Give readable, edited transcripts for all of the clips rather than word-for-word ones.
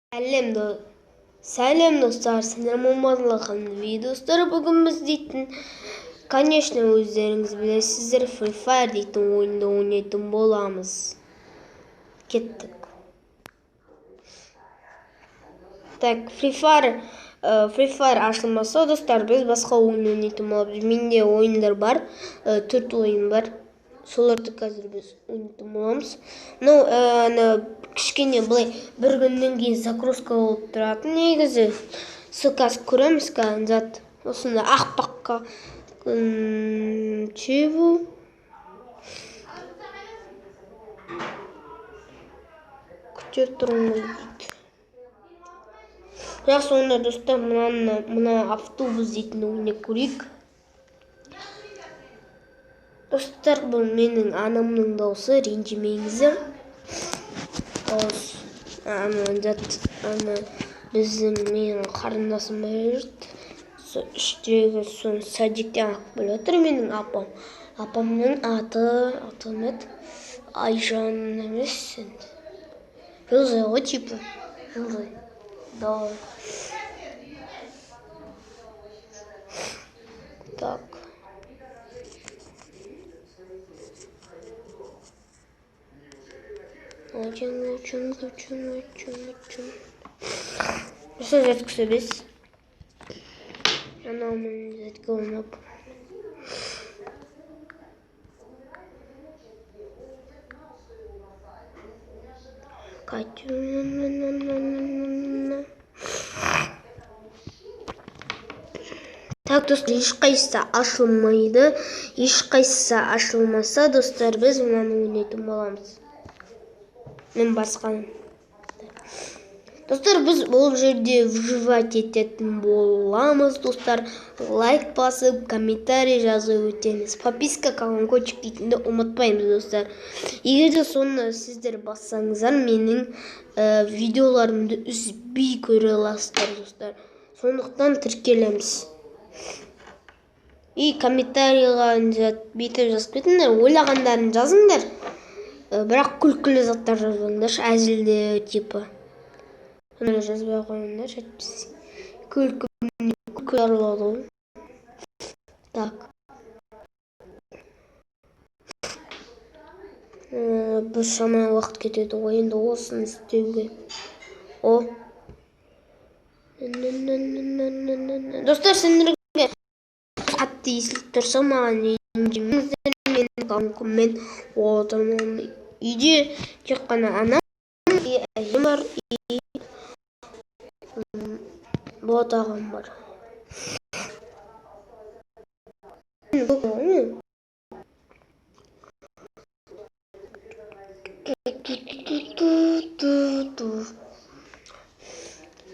Сәлем, достар, сіздер Момадылхан достар. Бүгін біз дейтін, конечно, өздеріңіз білесіздер, Free Fire дейтін ойынды ойнайтын боламыз. Кеттік. Так, Free Fire ашылмаса, достар, біз басқа ойын ойнайтын боламыз. Менде ойындар бар, төрт ойын бар. Соларды қазір біз ойнайтын боламыз. Ну, ана кішкене былай бір күннен кейін загрузка болып тұратын негізі. Сол қазір көреміз қазір зат. Осындай ақпаққа чего? Күте тұрыңыз дейді. Жақсы, онда, достар, мынаны, мына автобус дейтін ойнап көрейік. Достар, бұл менің анамның дауысы, ренжімеңіздер. Ана зат, ана біздің менің қарындасым бар жүрді. Сол іштегі, соны садиктен алып келе жатыр менің апам. Апамның аты кім еді? Айжан емес енді. Жұлдызай ғой, типа. Жұлдызай. Давай. Так. Очень, очень, очень, очень, очень. Что жеткіземіз? Анау мен жеткі ойнап. Катю. Так, достар, ешқайсысы ашылмайды. Ешқайсысы ашылмаса, достар, біз мынаны ойнайтын боламыз. Мен басқаным. Достар, біз бұл жерде выживать ететін боламыз, достар. Лайк басып, комментарий жазып өтеміз. Подписка, колокольчик дейтінді ұмытпаймыз, достар. Егер де соны сіздер бассаңыздар, менің видеоларымды үзбей көре аласыздар, достар. Сондықтан тіркелеміз. И комментарийға бүйтіп жазып кетіңдер, ойлағандарын жазыңдар. Бірақ күлкілі заттар жазбаңдаршы, әзілдеу типа. Ондай жазбай қойыңдаршы, әйтпесе күлкі күлкі аралады ғой. Так. Біршама уақыт кетеді ғой енді осыны істеуге. О. Достар, сендерге қатты естіліп тұрса, маған ренжімеңіздер, мен отырмын. Үйде тек қана анам, и әжем бар, и Болат ағам бар.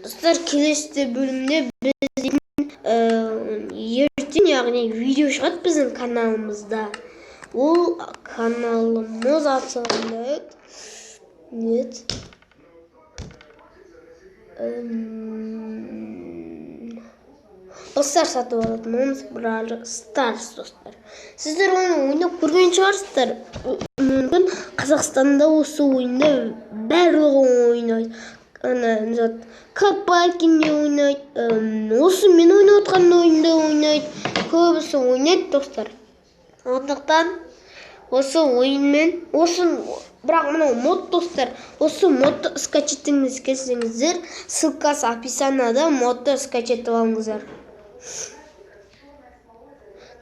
Достар, келесі бөлімде біз ертең, яғни видео шығады біздің каналымызда. Ол каналымыз аты қандай еді? Нет. Достар, сатып алатын Brawl Stars, достар. Сіздер оны ойнап көрген шығарсыздар. Мүмкін, Қазақстанда осы ойынды барлығы ойнайды. Ана зат Карпакин де ойнайды. Осы мен ойнап отқан ойынды ойнайды. Көбісі ойнайды, достар. Сондықтан осы ойынмен, осы бірақ мынау мод, достар, осы модты скачать еткіңіз келсеңіздер, ссылкасы описанияда, модты скачать етіп алыңыздар.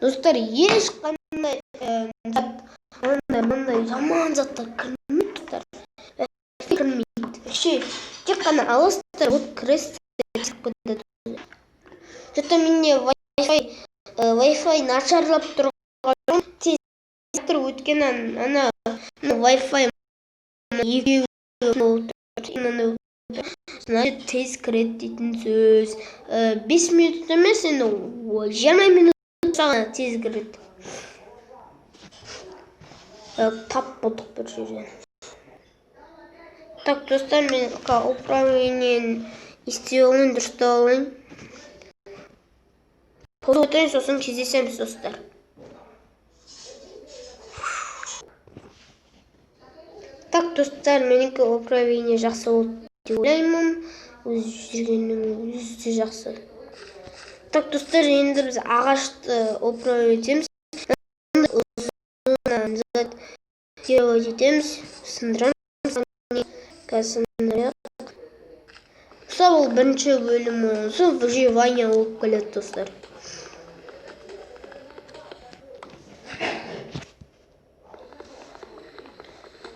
Достар, ешқандай зат, андай мындай жаман заттар кірмейді, достар. Вообще кірмейді. Вообще тек қана аласыздар, вот кіресіздер. Что-то менде Wi-Fi нашарлап тұрған, тез тұр, өйткені ана Wi-Fi екеуі болып тұр. Значит, тез кіреді дейтін сөз. 5 минут емес, енді 20 минут саған тез кіреді. Тап болдық бір жерден. Так, достар, мен управлениені істеп алайын, дұрыстап алайын. Отырайын, сосын кездесеміз, достар. Так, достар, менікі управление жақсы болды. деп ойлаймын. Өз жүргеннің өзі де жақсы. Так, достар, енді біз ағашты управлять етеміз. Делать етеміз, сындырамыз. Қазір сындырайық. Достар, бұл бірінші бөлім болса, выживание болып келеді, достар.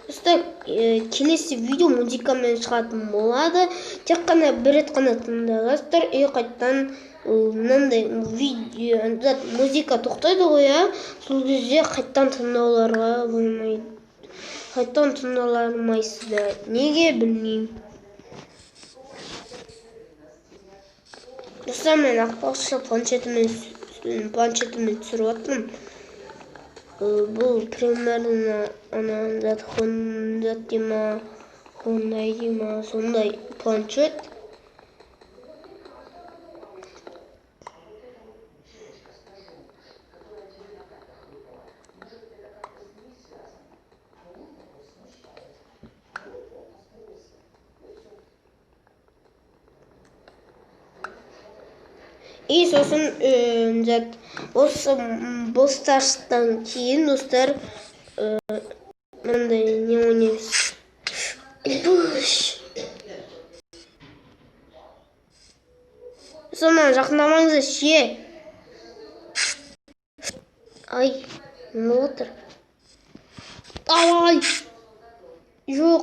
Достар, келесі видео музыкамен шығатын болады. Тек қана бір рет қана тыңдай аласыздар. И қайтадан мынандай видео, музыка тоқтайды ғой, иә? Сол кезде қайтадан тыңдауларға болмайды. Қайтадан тыңдала алмайсыздар. Неге білмеймін. Достар, мен ақпақша планшетіммен түсіріп жатырмын. Бұл примерно ана зат Honda дей ма, Hyundai дей ма, сондай планшет. И сосын зат осы бостарстан кейін, достар, мынандай не ойнаймыз. Сонан жақындамаңыздар ше. Ай, не отыр? Давай. Жоқ,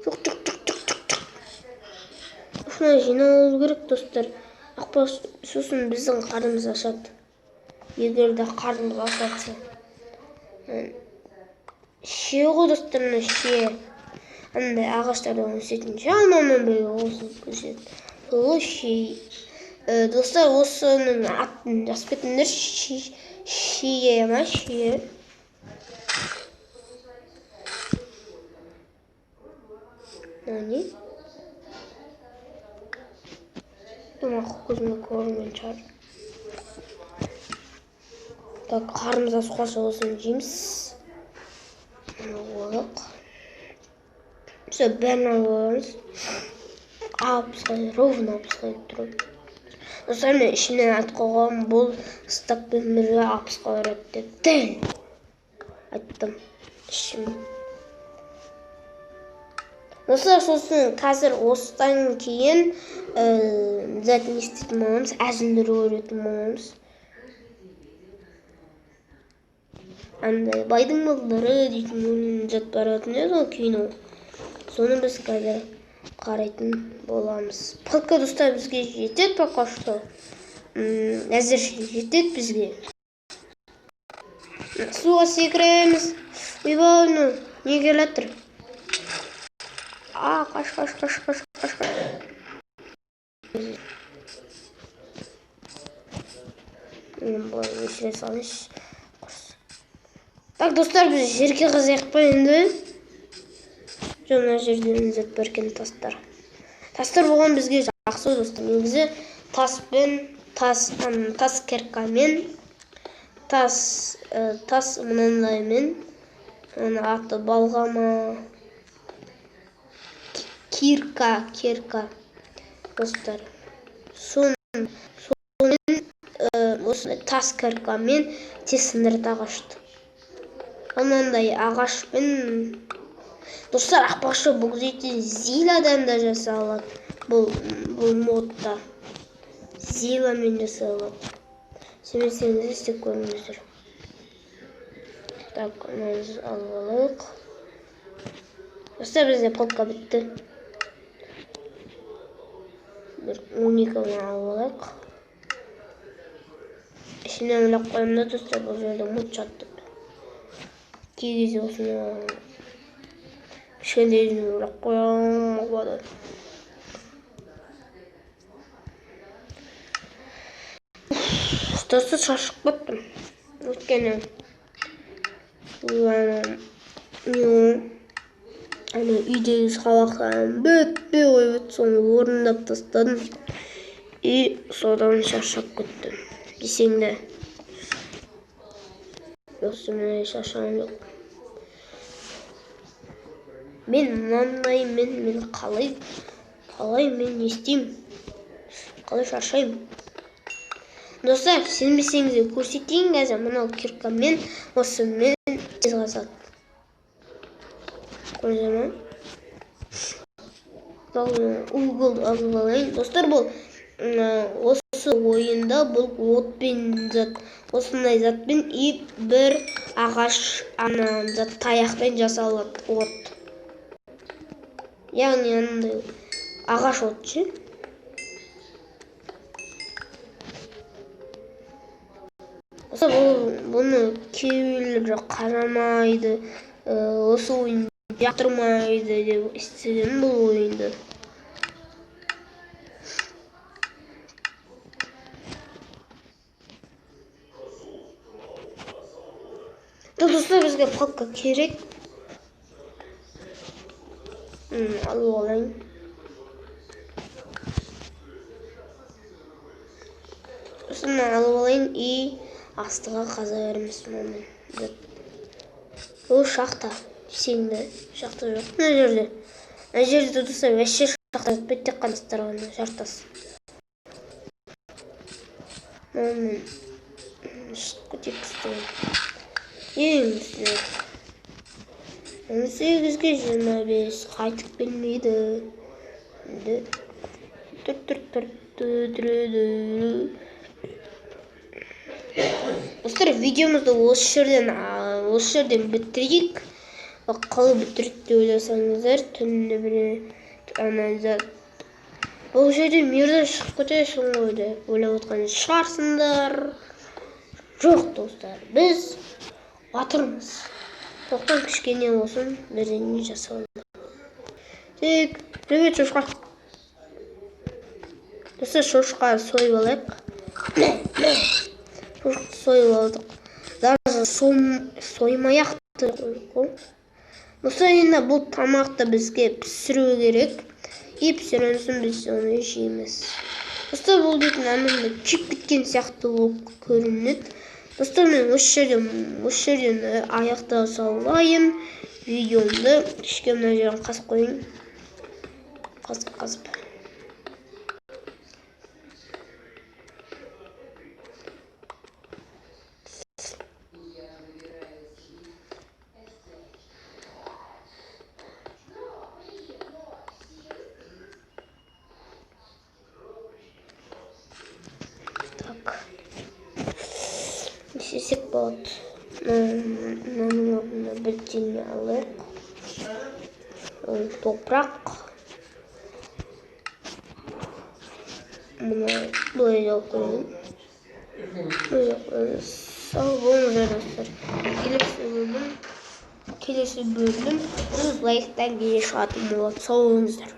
жоқ, жоқ, жоқ, жоқ, жоқ, жоқ. Осыны жиналу керек, достар. Ақпа, сосын біздің қарнымыз ашады. Егер де қарнымыз ашатса. Ше ғой, достар, мына ше. Андай ағаштардан өсетін ше, алмамен бірге қосылып өседі. Сол ше. Достар, осының атын жазып кетіңдер. Шие ма, шие. Мынау не? Тамақ көзіме көрінген шығар. Так, қарнымыз ашып қалса, осыны жейміз. Мына орық. Все, бәрін алып аламыз. 60-қа, ровно 60-қа келіп тұр. Достар, мен ішімнен айтып қойғанмын, бұл стакпен бірге 60-қа барады деп. Дәл айттым ішім. Достар, сосын қазір осыдан кейін зат не істейтін боламыз, әзілдер көретін боламыз. Андай байдың балдары дейтін зат баратын еді ғой кино. Соны біз қазір қарайтын боламыз. Пока, достар, бізге жетеді пока что. Әзірше жетеді бізге. Суға секіреміз. Ойбай, ну, не келе жатыр? А, қаш, қаш, қаш, қаш, қаш, қаш. Былай өшіре салайыншы. Так, достар, біз жерге қазайық па енді? Жоқ, мына жерде зат бар екен, тастар. Тастар болған бізге жақсы, достар. Негізі таспен, тас, тас киркамен, тас мынандаймен, ана аты балға ма? Кирка, кирка, достар. Сонымен, осындай тас киркамен тез сындырады ағашты. Мынандай ағашпен, достар, ақпақшы бұл жерде зиладан да жасалады. Бұл модта зиламен жасалады. Сенбесеңіз істеп көріңіздер. Так, мынаны алып алайық. Достар, бізде палка бітті. Бір 12 алып алайық. Ішінен ойлап қоямын да, достар, бұл жерде мод жатты. Кей кезде осыны кішкентай кезімде ойлап қоямын, болады. Достар, шаршап кеттім. Өйткені ана үйдегі сабақтарым бітпей қойып еді, соны орындап тастадым. И содан шаршап кеттім. Десең де. Достар, мен шаршаған жоқ. Мен мынандаймен мен қалай Қалай мен не істеймін? Қалай шаршаймын? Достар, сенбесеңіздер көрсетейін қазір мынау киркамен осымен тез қазады. Көрдіңіздер ме? Угол алып алайын. Достар, бұл осы ойында бұл отпен зат, осындай затпен и бір ағаш ана зат таяқпен жасалады от. Яғни анандай ағаш от ше. Осы бұны кейбіреулер қарамайды, осы ойынды жақтырмайды деп істедім бұл ойынды. Достар, бізге палка керек. Алып алайын. Осыны алып алайын и астыға қаза береміз мынаны. Ол шахта. Сенді. Шахта жоқ. Мына жерде. Мына жерде достар вообще шахта жатпайды, тек қана тастар ғана, жартас. Мынаны шығып кетейік үстіне. Ең үстіне. 18-ге 25 қайтып келмейді. Енді тұр, тұр, тұр, тұр, тұр, тұр. Достар, видеомызды осы жерден бітірейік. Қалай бітірді деп ойласаңыздар, түнде бір ана зат. Бұл жерде мирдан шығып кетесің ғой деп ойлап отқан шығарсыңдар. Жоқ, достар, біз батырмыз. Тоқтан кішкене болсын бірдеңе жасалды. Тек, привет, шошқа. Достар, шошқа сойып алайық. Шошқа сойып алдық. Даже соймай-ақ та қойдық. Достар, енді бұл тамақты бізге пісіру керек. И пісірген соң біз оны жейміз. Достар, бұл дейтін анандай күйіп кеткен сияқты болып көрінеді. Достар, мен осы жерден аяқта салайын видеомды. Кішкене мына жерін қазып қояйын. Қазып, қазып. Так. Не істесек болады? Мынаның орнына бірдеңе алайық. Ол топырақ. Мына былай жауып қояйын. Былай жауып қояйын. Сау болыңыздар, достар. Келесі бөлім 100 лайктан кейін шығатын болады. Сау болыңыздар.